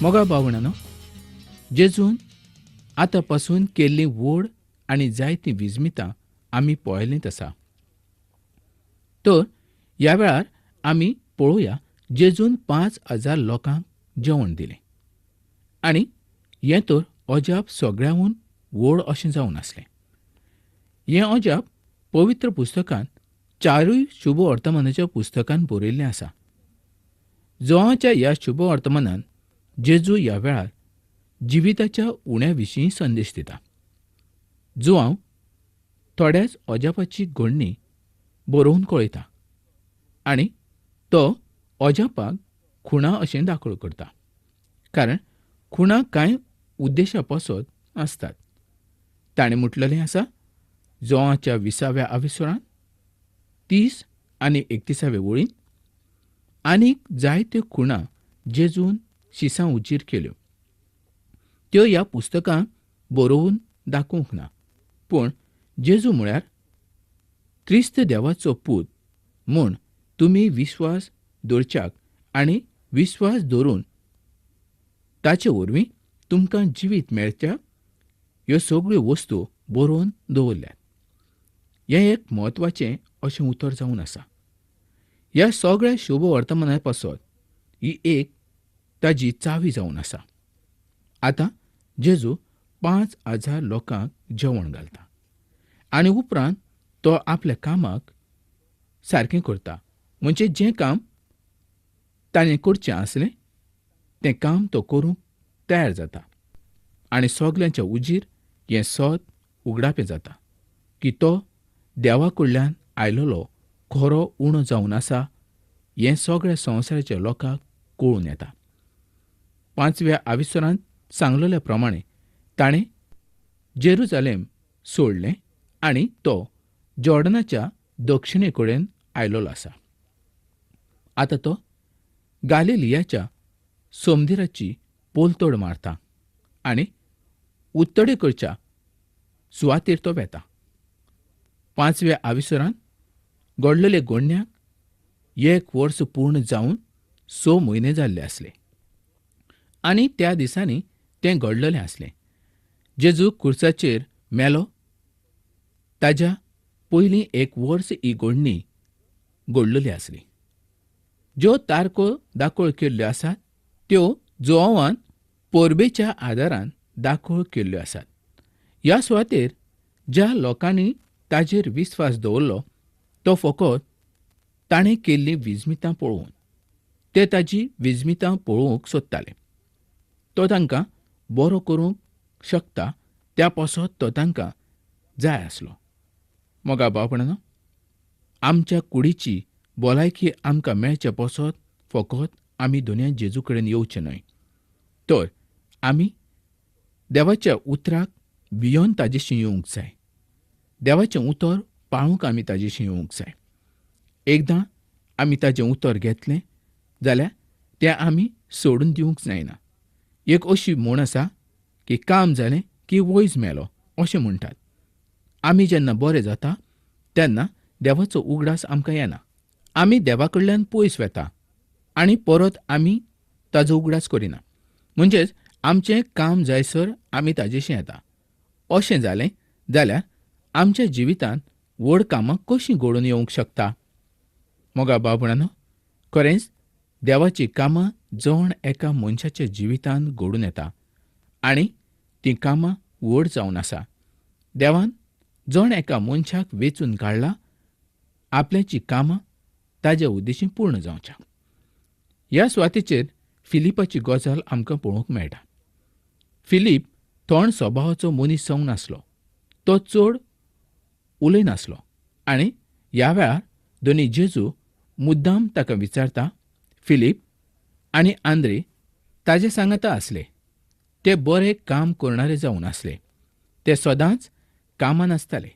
मोगा भावणानो, जेजून आतां पासून केल्लीं व्हड आनी जायतीं विजमितां आमी पळयलींत आसा. तर ह्या वेळार आमी पळोवया जेजून 5000 लोकांक जेवण दिलें आनी हें तर अजाप सगळ्यांहून व्हड अशें जावन आसलें. हें अजाप पवित्र पुस्तकांत चारूय शुभ वर्तमानाच्या पुस्तकान बरयल्लें आसा. जोवाच्या ह्या शुभ वर्तमानान जेजू ह्या वेळार जिविताच्या उण्या विशीं संदेश दिता. जुआंव थोड्याच अजापाची घडणी बरोवन कळयता आनी तो अजापाक खुणा अशें दाखल करता, कारण खुणा कांय उद्देशा पासत आसतात. ताणें म्हटलेलें आसा जोवाच्या 20व्या आविसरांत 30 आनी 31व्या वळींत आनीक जायत्यो खुणा जेजून शिसां उजीर केल्यो. त्यो ह्या पुस्तकांत बरोवन दाखोवंक ना, पूण जेजू म्हळ्यार क्रिस्त देवाचो पूत म्हूण तुमी विश्वास दवरच्याक आनी विश्वास दवरून ताचे वरवीं तुमकां जिवीत मेळच्याक ह्यो सगळ्यो वस्तू बरोवन दवरल्यात. हें एक म्हत्वाचें अशें उतर जावन आसा. ह्या सगळ्या शुभ वर्तमाना पासत ही एक ताजी चावी जावन आसा. आतां जेजू 5000 लोकांक जेवण घालता आनी उपरांत तो आपल्या कामाक सारकें करता. म्हणजे जें काम ताणें करचें आसलें तें काम तो करूंक तयार जाता आनी सगल्यांच्या उजीर हें सत उगडापें जाता की तो देवा कडल्यान आयलेलो खरो उणो जावन आसा. हें सगळ्या संवसाराच्या लोकांक कळून येता. 5व्या आविसरांत सांगलेल्या प्रमाणे ताणें जेरुजालेम सोडलें आनी तो जॉर्डनाच्या दक्षिणे कडेन आयलेलो आसा. आतां तो गालिलियाच्या सोमदिराची पोलतोड मारता आनी उत्तरेकडच्या सुवातेर तो वेता. 5व्या आविसरांत घडलेले गोडण्याक 1 वर्स पूर्ण जावन 6 म्हयने जाल्ले आसले आनी त्या दिसांनी तें घडलेलें आसलें. जेजू कुर्साचेर मेलो ताज्या पयलीं 1 वर्स ही घडणी घडलेली आसली. ज्यो तारको दाखल केल्ल्यो आसात त्यो जुआंवान परबेच्या आदारान दाखल केल्ल्यो आसात. ह्या सुवातेर ज्या लोकांनी ताजेर विस्वास दवरलो तो फकत ताणें केल्लीं विजमितां पळोवन ते ताजी विजमितां पळोवंक सोदताले. तो तांकां बरो करूंक शकता त्या पासत तो तांकां जाय आसलो. मोगा भावपणानो, आमच्या कुडीची भलायकी आमकां मेळचे पासत फकत आमी दोनया जेजू कडेन येवचें न्हय, तर आमी देवाच्या उतराक भियोन ताजेशी येवंक जाय. देवाचें उतर पाळूंक आमी ताजेशी येवंक जाय. एकदां आमी ताजें उतर घेतलें जाल्यार तें आमी सोडून दिवंक जायना. एक अशी म्हण आसा की काम जालें की वैज मेलो अशें म्हणटात. आमी जेन्ना बरे जाता तेन्ना देवाचो उगडास आमकां येना. आमी देवा कडल्यान पयस वेता आनी परत आमी ताजो उगडास करिना. म्हणजेच आमचें काम जायसर आमी ताजेशी येता. अशें जालें जाल्यार आमच्या जिवितांत व्हड कामां कशीं घडोवन येवंक शकता? मोगा भावणानो, खरेंच देवाचीं कामां जण एका मनशाच्या जिवितांत घडून येता आनी तीं कामां व्हड जावन आसा. देवान जण एका मनशाक वेंचून काडला आपल्याचीं कामां ताज्या उद्देशी पूर्ण जावच्या. ह्या सुवातेचेर फिलिपाची गजाल आमकां पळोवंक मेळटा. फिलीप थंड स्वभावाचो मनीस जावन आसलो. तो चड उलयनासलो आनी ह्या वेळार दोनी जेजू मुद्दाम ताका विचारता. फिलीप आनी आंद्रे ताजे सांगाता आसले. ते बरे काम करणारे जावन आसले. ते सदांच कामान आसताले,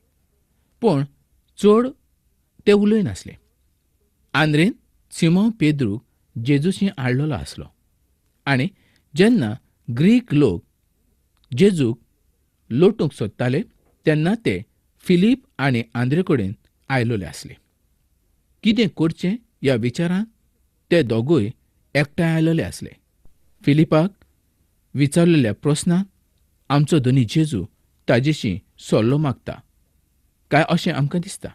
पूण चड ते उलयनासले. आंद्रेन सिमांव पेद्रूक जेजूशी हाडलेलो आसलो आनी जेन्ना ग्रीक लोक जेजूक लोटूंक सोदताले तेन्ना ते फिलीप आनी आंद्रे कडेन आयलेले आसले. कितें करचें ह्या विचारान ते दोगूय एकठांय आयलेले आसले. फिलिपाक विचारलेल्या प्रस्नाक आमचो धनी जेजू ताजेशी सल्लो मागता काय अशें आमकां दिसता.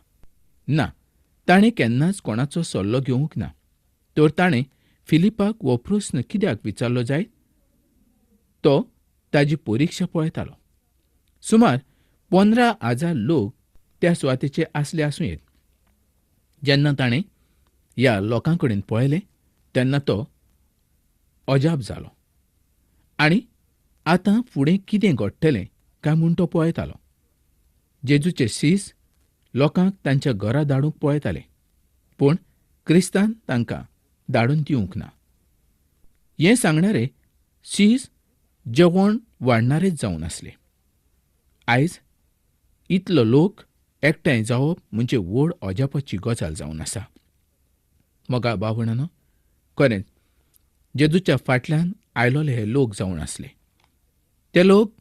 ना, ताणें केन्नाच कोणाचो सल्लो घेवंक ना. तर ताणें फिलिपाक हो प्रस्न कित्याक विचारलो जायत? तो ताजी परिक्षा पळयतालो. सुमार 15,000 लोक त्या सुवातेचेर आसले आसूं येत. जेन्ना ताणें ह्या लोकां कडेन पळयलें तेन्ना तो अजाप जालो आनी आतां फुडें कितें घडटलें काय म्हूण तो पळयतालो. जेजूचे शीस लोकांक तांच्या घरा धाडूंक पळयताले, पूण क्रिस्तान तांकां धाडून दिवंक ना. हें सांगणारे शीस जेवण वाडणारेच जावन आसले. आयज इतलो लोक एकठांय जावप म्हणजे व्हड अजापाची गजाल जावन आसा. मोगाळ भाव भयणांनो, खरेंच जेजूच्या फाटल्यान आयलोले हे लोक जावन आसले. ते लोक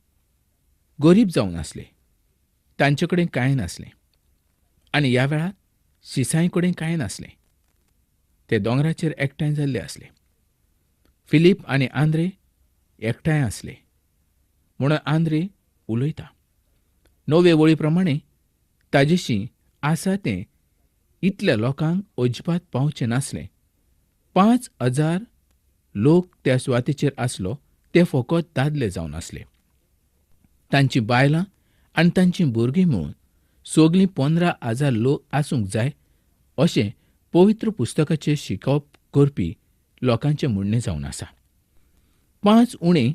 गरीब जावन आसले, तांचे कडेन कांय नासलें आनी ह्या वेळार शिसाय कडेन कांय नासलें. ते दोंगराचेर एकठांय जाल्ले आसले. फिलीप आनी आंद्रे एकठांय आसले म्हणून आंद्रे उलयता. नवे वळी प्रमाणे ताजेशी आसा तें इतल्या लोकांक अजिबात पावचें नासलें. 5,000 लोक त्या सुवातेचेर आसलो ते फकत दादले जावन आसले. तांची बायलां आनी तांचीं भुरगीं म्हणून सगलीं 15,000 लोक आसूंक जाय अशें पवित्र पुस्तकाचें शिकप करपी लोकांचें म्हणणें जावन आसा. 5 उणे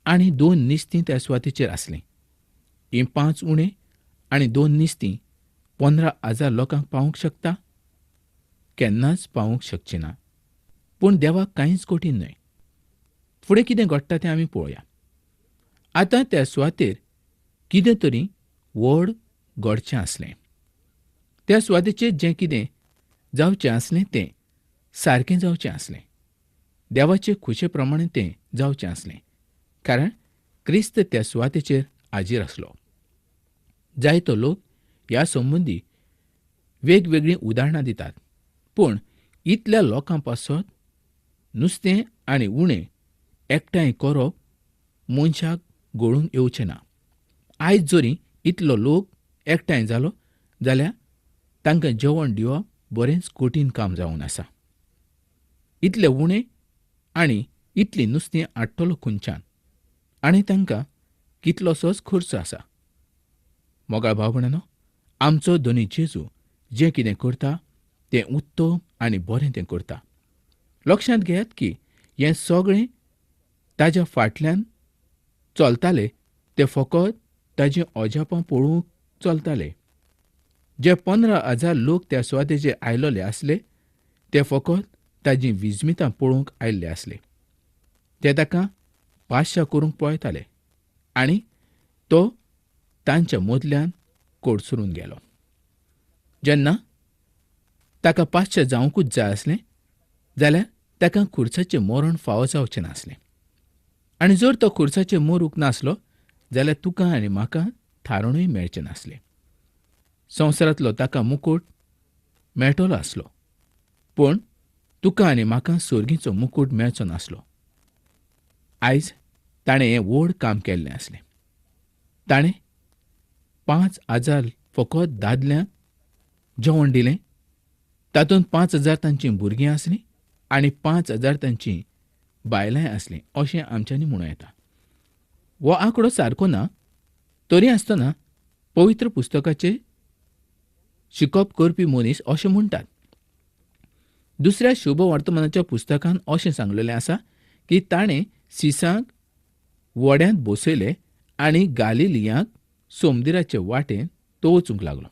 आनी 2 निस्तीं त्या सुवातेचेर आसलीं. हीं 5 उणे आनी 2 निस्तीं 15,000 लोकांक पावूंक शकता? केन्नाच पावूंक शकची ना. पूण देवाक कांयच कठीण न्हय. फुडें कितें घडटा तें आमी पळोवया. आतां त्या सुवातेर कितें तरी व्हड घडचें आसलें. त्या सुवातेचेर जें कितें जावचें आसलें तें सारकें जावचें आसलें. देवाचे खुशे प्रमाणे तें जावचें आसलें, कारण क्रिस्त त्या सुवातेचेर हाजीर आसलो. जायतो लोक ह्या संबंदी वेगवेगळीं उदाहरणां दितात, पूण इतल्या लोकां पासत नुस्तें आनी उणें एकठांय करप मनशाक घडून येवचें ना. आयज जरी इतलो लोक एकठांय जालो जाल्यार तांकां जेवण दिवप बरेंच कठीण काम जावन आसा. इतले उणें आनी इतलीं नुस्तें हाडटलो खंयच्यान आनी तांकां कितलोसोच खर्च आसा. मोगाळ भाव भयणांनो, आमचो धनी जेजू जें कितें करता तें उत्तम आनी बरें तें करता. लक्षांत घेयात की हें सगळें ताज्या फाटल्यान चलताले ते फकत ताजी अजापां पळोवंक चलताले. जे 15,000 लोक त्या सुवातेचेर आयलोले आसले ते फकत ताजी विजमितां पळोवंक आयिल्ले आसले. ते ताका पाश्या करूंक पळयताले आनी तो तांच्या मदल्यान कोडसरून गेलो. जेन्ना ताका पाश्या जावंकूच जाय आसलें जाल्यार ताका खुर्साचें मरण फावो जावचें नासलें, आनी जर तो खुर्साचें मरूंक नासलो जाल्यार तुका आनी म्हाका थारणूय मेळचें नासलें. संवसारांतलो ताका मुकूट मेळटलो आसलो, पूण तुका आनी म्हाका सर्गीचो मुकूट मेळचो नासलो. आयज ताणें हें व्हड काम केल्लें आसलें. ताणें 5,000 फकत दादल्यांक जेवण दिलें. तातूंत 5,000 तांचीं भुरगीं आसलीं आनी 5,000 तांचीं बायलांय आसलीं अशें आमच्यांनी म्हणूं येता. हो आंकडो सारको ना, तरी आसतना पवित्र पुस्तकाचें शिकप करपी मनीस अशें म्हणटात. दुसऱ्या शुभ वर्तमानाच्या पुस्तकान अशें सांगलेलें आसा की ताणें सिसांक व्हड्यांत बसयले आनी गालिलियांक सोमदिराचे वाटेन तो वचूंक लागलो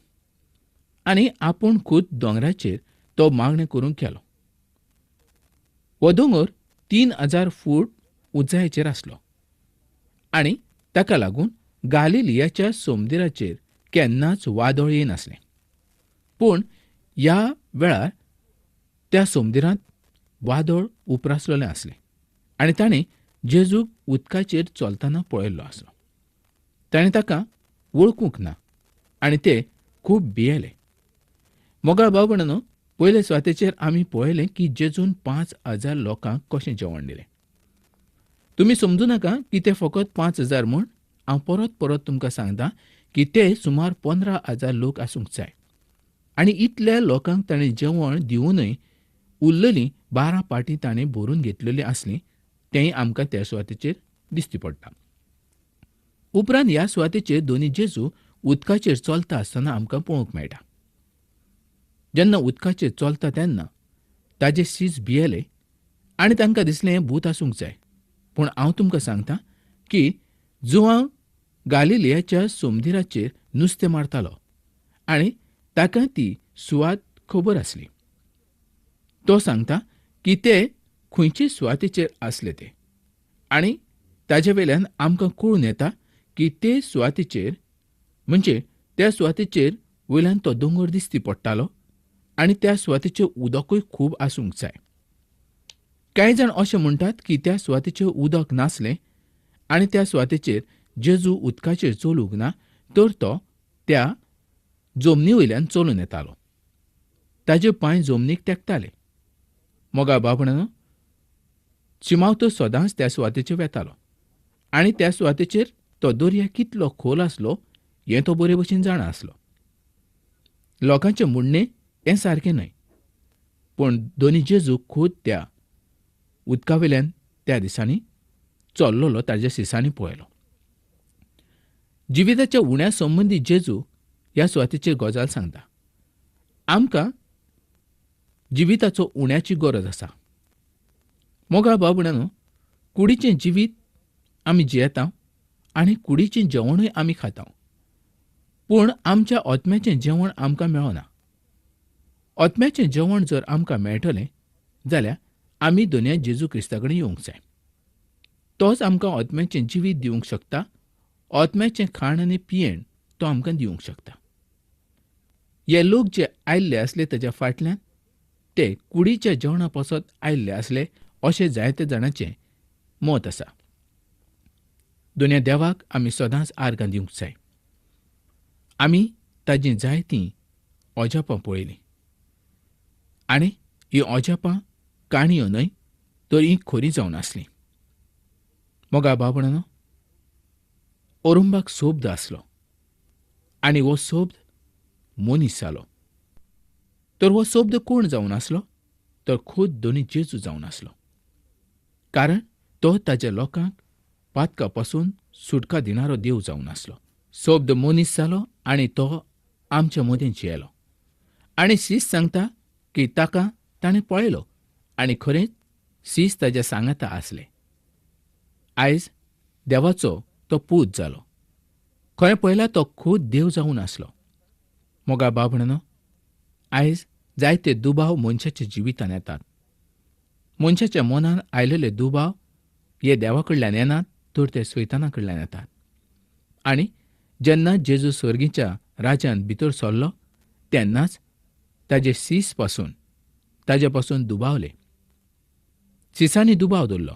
आनी आपूण खूद दोंगराचेर तो मागणें करूंक गेलो. हो दोंगर 3,000 फूट उंचायेचेर आसलो आनी ताका लागून गालिलियाच्या सोमदिराचेर केन्नाच वादळ येनासलें. पूण ह्या वेळार त्या सोमदिरांत वादळ उप्रासलेलें आसलें आनी ताणें जेजूक उदकाचेर चलतना पळयल्लो आसलो. ताणें ताका वळखूंक ना आनी ते खूब भियेले. मोगाळ भाव भयणांनो, पयले सुवातेचेर आमी पळयलें की जेजून 5,000 लोकांक कशें जेवण दिलें. तुमी समजू नाका की ते फकत 5,000 म्हूण. हांव परत परत तुमकां सांगता की ते सुमार 15,000 लोक आसूंक जाय. आनी इतल्या लोकांक ताणें जेवण दिवनय उरलेलीं 12 पाटी ताणें भरून घेतलेली आसली, तेंय आमकां त्या सुवातेचेर दिसती पडटा. उपरांत ह्या सुवातेचेर दोनी जेजू उदकाचेर चलता आसतना आमकां पळोवंक मेळटा. जेन्ना उदकाचेर चलता तेन्ना ताजे शीस भियेले आनी तांकां दिसलें हें भूत आसूंक जाय. पूण हांव तुमकां सांगता की जुआंव गालिलियाच्या सोमदिराचेर नुस्तें मारतालो आनी ताका ती सुवात खबर आसली. तो सांगता की ते खंयचे सुवातेचेर आसले ते, आनी ताजे वेल्यान आमकां कळून येता की ते सुवातेचेर म्हणजे त्या सुवातेचेर वयल्यान तो दोंगर दिसती पडटालो आनी त्या सुवातेचेर उदकूय खूब आसूंक जाय. कांय जाण अशें म्हणटात की त्या सुवातेचेर उदक नासलें आनी त्या सुवातेचेर जेजू उदकाचेर चलूंक ना, तर तो त्या जमनी वयल्यान चलून येतालो. ताजे पांय जमनीक तेंकताले. मोगा बाबणानो, शिमाव तो सदांच त्या सुवातेचेर वेतालो आनी त्या सुवातेचेर तो दर्या कितलो खोल आसलो हें तो बरे भशेन जाणा आसलो. लोकांचें म्हणणें हें सारकें न्हय, पूण दोनी जेजू खूद त्या उदका वयल्यान त्या दिसांनी चल्लोलो ताज्या सिसांनी पळयलो. जिविताच्या उण्या संबंदी जेजू ह्या सुवातेचेर गजाल सांगता. आमकां जिविताचो उण्याची गरज आसा. मोगा बाबुणानो, कुडीचें जिवीत आमी जियेता आनी कुडीचें जेवणूय आमी खाता, पूण आमच्या आत्म्याचें जेवण आमकां मेळना. आत्म्याचें जेवण जर आमकां मेळटलें जाल्यार आमी दोनया जेजू क्रिस्ता कडेन येवंक जाय. तोच आमकां आत्म्याचें जिवीत दिवंक शकता. आत्म्याचें खाण आनी पियेण तो आमकां दिवंक शकता. हे लोक जे आयिल्ले आसले ताच्या फाटल्यान ते कुडीच्या जेवणा पासत आयिल्ले आसले अशें जायते जाणांचें मत आसा. दोनया देवाक आमी सदांच आर्गां दिवंक जाय. आमी ताजीं जायतीं अजापां पळयलीं आनी हीं अजापां काणयो न्हय तर हीं खरीं जावन आसलीं. मोगा बाबणानो, ओरुंबाक सोब्द आसलो आनी हो सोब्द मनीस जालो. तर हो सोब्द कोण जावन आसलो? तर खूद दोनी जेजू जावन आसलो. कारण तो ताज्या लोकांक पातका पासून सुटका दिणारो देव जावन आसलो. सोब्द मनीस जालो आनी तो आमच्या मदें जियेलो. आनी शीस सांगता की ताका ताणें पळयलो आनी खरेंच शीस ताज्या सांगाता आसले. आयज देवाचो तो पूत जालो. खरें पळयल्यार तो खूद देव जावन आसलो. मोगा बाबणानो, आयज जायते दुबाव मनशाच्या जिवितान येतात. मनशाच्या मनान आयलेले दुबाव हे देवा कडल्यान येनात तर ते सैताना कडल्यान येतात. आनी जेन्ना जेजू स्वर्गीच्या राज्यांत भितर सरलो तेन्नाच ताजे शीस पासून ताजे पासून दुबावले. शिसांनी दुबाव दवरलो,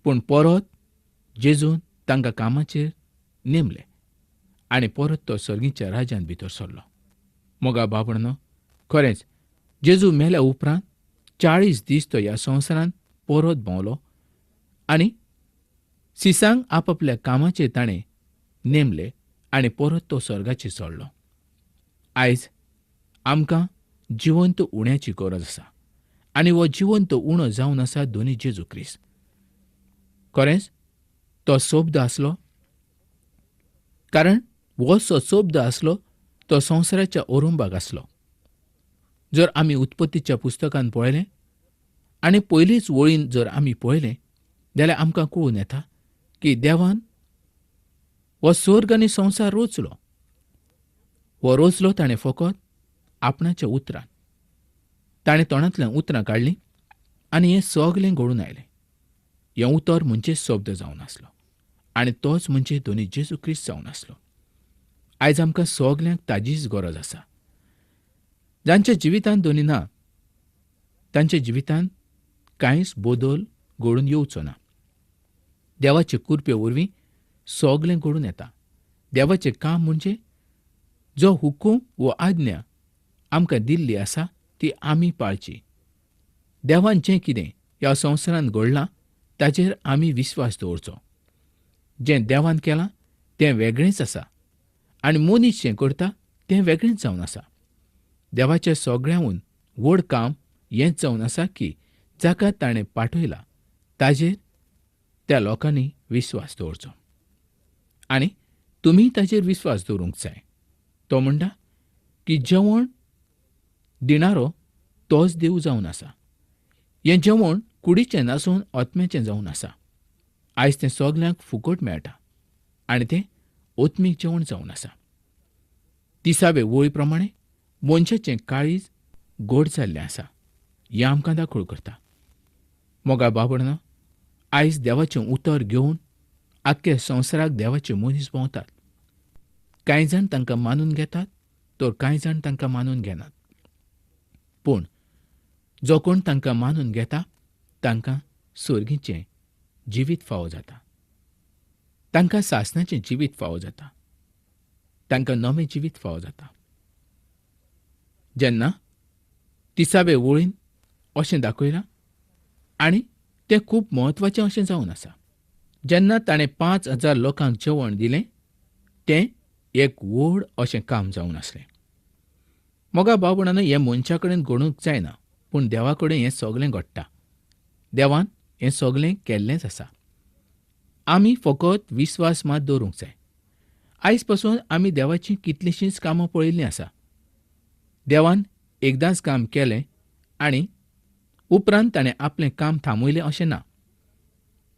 पूण परत जेजून तांकां कामाचेर नेमले आनी परत तो सर्गीच्या राज्यांत भितर सरलो. मोगा बाबणो, खरेंच जेजू मेल्या उपरांत 40 दीस तो ह्या संवसारांत परत भोंवलो आनी सिसांक आपापल्या कामाचेर ताणें नेमले आनी परत तो स्वर्गाचेर चडलो. आयज आमकां जिवंत उण्याची गरज आसा आनी हो जिवंत उणो जावन आसा दोनी जेजू क्रिस्त. खरेंच तो शब्द आसलो, कारण हो जो शब्द आसलो तो संवसाराच्या ओरंबाक आसलो. जर आमी उत्पत्तीच्या पुस्तकान पळयलें आनी पयलीच वळीन जर आमी पळयलें जाल्यार आमकां कळून येता की देवान हो स्वर्ग आनी संवसार रोचलो. हो रोचलो ताणें फकत आपणाच्या उतरान. ताणें तोंडांतल्यान उतरां काडलीं आनी हें सगलें घडून आयलें. हें उतर म्हणजे शब्द जावन आसलो आनी तोच म्हणजे दोनी जेजू क्रिस्त जावन आसलो. आयज आमकां सगल्यांक ताजीच गरज आसा. जांच्या जिवितांत दोनी ना तांच्या जिवितांत कांयच बदल घडून येवचो ना. देवाचे कृपे वरवीं सगलें घडून येता. देवाचें काम म्हणजे जो हुकूम वो आज्ञा आमकां दिल्ली आसा ती आमी पाळची. देवान जें कितें ह्या संवसारांत घडलां ताजेर आमी विस्वास दवरचो. जें देवान केलां तें वेगळेंच आसा आनी मनीस जें करता तें वेगळेंच जावन आसा. देवाच्या सगळ्यांहून व्हड काम हेंच जावन आसा की जाका ताणें पाठयला ताजेर त्या लोकांनी विस्वास दवरचो आनी तुमी ताजेर विस्वास दवरूंक जाय. तो म्हणटा की जेवण दिणारो तोच देव जावन आसा. हें जेवण कुडीचें नासून आत्म्याचें जावन आसा. आयज तें सगल्यांक फुकट मेळटा आनी तें आत्मीक जेवण जावन आसा. 30वे वळी प्रमाणे मनशाचें काळीज गोड जाल्लें आसा हें आमकां दाखोळ करता. मोगा बाबडना, आयज देवाचें उतर घेवन आख्खे संवसाराक देवाचे मनीस भोंवतात. कांय जाण तांकां मानून घेतात तर कांय जाण तांकां मानून घेनात. पूण जो कोण तांकां मानून घेता तांकां सर्गीचें जिवीत फावो जाता, तांकां सासणाचें जिवीत फावो जाता, तांकां नवें जिवीत फावो जाता. जेन्ना 30वे वळीन अशें दाखयलां आनी तें खूब म्हत्वाचें अशें जावन आसा. जेन्ना ताणें 5000 लोकांक जेवण दिलें तें एक व्हड अशें काम जावन आसलें. मोगा भाव-भयणांनो, हें मनशा कडेन घडूंक जायना, पूण देवा कडेन हें सगलें घडटा. देवान हें सगलें केल्लेंच आसा. आमी फकत विस्वास मात दवरूंक जाय. आयज पासून आमी देवाचीं कितलींशींच कामां पळयल्लीं आसा. देवान एकदांच काम केलें आनी उपरांत ताणें आपलें काम थांबयलें अशें ना.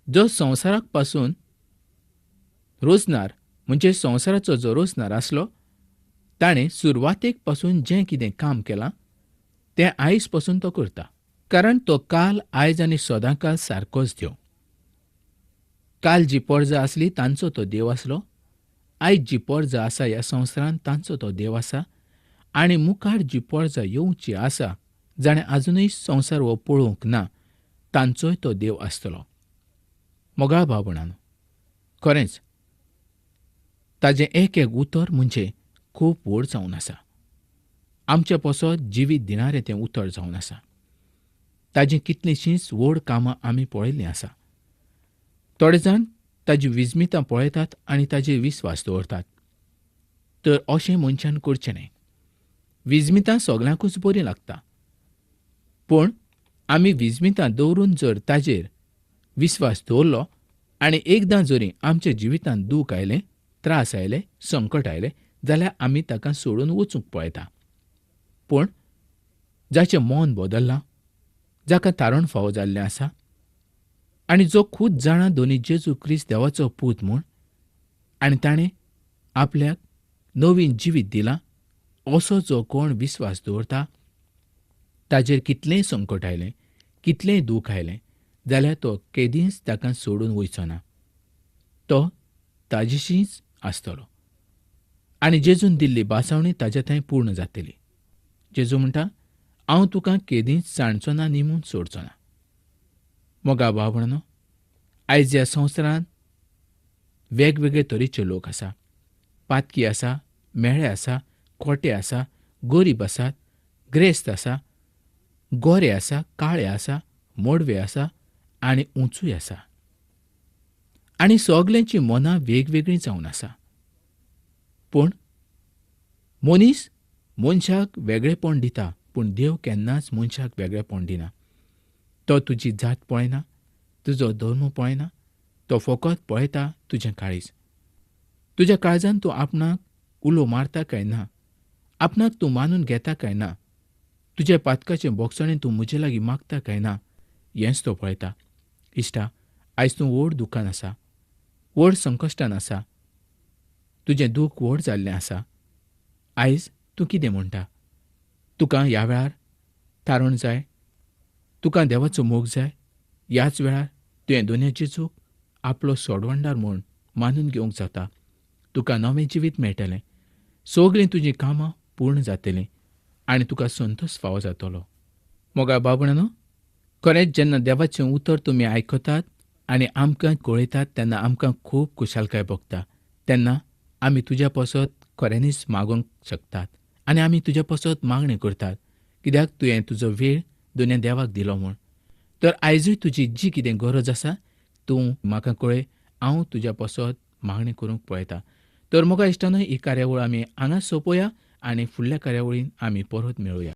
जो संवसाराक पासून रोजनार म्हणजे संवसाराचो जो रोजनार आसलो ताणें सुरवातेक पासून जें कितें काम केलां तें आयज पासून तो करता, कारण तो काल आयज आनी सदांकाल सारकोच देव. काल जी परजा आसली तांचो तो देव आसलो, आयज जी परजा आसा ह्या संवसारांत तांचो तो देव आसा आनी मुखार जी परजा येवची आसा जाणें आजुनूय संवसार हो पळोवंक ना तांचोय तो देव आसतलो. मोगाळ भाव-भयणांनो, खरेंच ताजें एक एक उतर म्हणजे खूब व्हड जावन आसा. आमचे पासत जिवीत दिणारें तें उतर जावन आसा. ताजीं कितलींशींच व्हड कामां आमी पळयल्लीं आसा. थोडे जाण ताजी विस्मितां पळयतात आनी ताजेर विस्वास दवरतात, तर अशें मनशान करचें न्हय. विस्मितां सगल्यांकूच बरीं लागता, पूण आमी विस्मितां दवरून जर ताजेर विस्वास दवरलो आनी एकदां जरी आमच्या जिवितांत दूख आयलें, त्रास आयले, संकट आयलें जाल्यार आमी ताका सोडून वचूंक पळयता. पूण जाचें मन बदल्लां, जाका तारण फावो जाल्लें आसा आनी जो खूद जाणा दोनी जेजू क्रिस्त देवाचो पूत म्हूण आनी ताणें आपल्याक नवीन जिवीत दिलां, असो जो कोण विस्वास दवरता ताजेर कितलेंय संकट आयलें, कितलेंय दूख आयलें जाल्यार तो केदींच ताका सोडून वयचो ना. तो ताजेशीच आसतलो आनी जेजून दिल्ली बासावणी ताज्या थंय पूर्ण जातली. जेजू म्हणटा, हांव तुका केदींच जाणचो ना निमून सोडचो ना. मोगा भाव-भयणांनो, आयज ह्या संवसारांत वेगवेगळे तरेचे लोक आसा. पातकी आसा, मेळे आसा, खोटे आसा, गरीब आसात, ग्रेस्त आसा, गोरे आसा, काळे आसा, मोडवे आसा आनी उंचूय आसा आनी सगल्यांची मनां वेगवेगळीं जावन आसा. पूण मनीस मनशाक वेगळेपण दिता, पूण देव केन्नाच मनशाक वेगळेपण दिना. तो तुजी जात पळयना, तुजो धर्म पळयना, तो फकत पळयता तुजें काळीज. तुज्या काळजान तूं आपणाक उलो मारता काय ना, आपणाक तूं मानून घेता काय ना, तुज्या पातकाचें बोगसणें तूं म्हजे लागीं मागता काय ना, हेंच तो पळयता. इश्टा, आयज तूं व्हड दुखान आसा, व्हड संकश्टान आसा, तुजें दूख व्हड जाल्लें आसा. आयज तूं कितें म्हणटा? तुका ह्या वेळार तारण जाय, तुका देवाचो मोग जाय. ह्याच वेळार तुवें दोनया जेजूक आपलो सोडवणदार म्हूण मानून घेवंक जाता. तुका नवें जिवीत मेळटलें, सगळीं तुजीं कामां पूर्ण जातलीं आनी तुका संतोश फावो जातलो. मोगा बाबणानो, खरेंच जेन्ना देवाचें उतर तुमी आयकतात आनी आमकां कळयतात तेन्ना आमकां खूब खुशालकाय भोगता. तेन्ना आमी तुज्या पासत खऱ्यांनीच मागूंक शकतात आनी आमी तुज्या पासत मागणें करतात, कित्याक तुवें तुजो वेळ दोनया देवाक दिलो म्हूण. तर आयजूय तुजी जी कितें गरज आसा तूं म्हाका कळय, हांव तुज्या पासत मागणें करूंक पळयता. तर मोगा इश्टांनो, ही कार्यावळ आमी हांगा सोंपोवया आनी फुडल्या कार्यावळीन आमी परत मेळुया.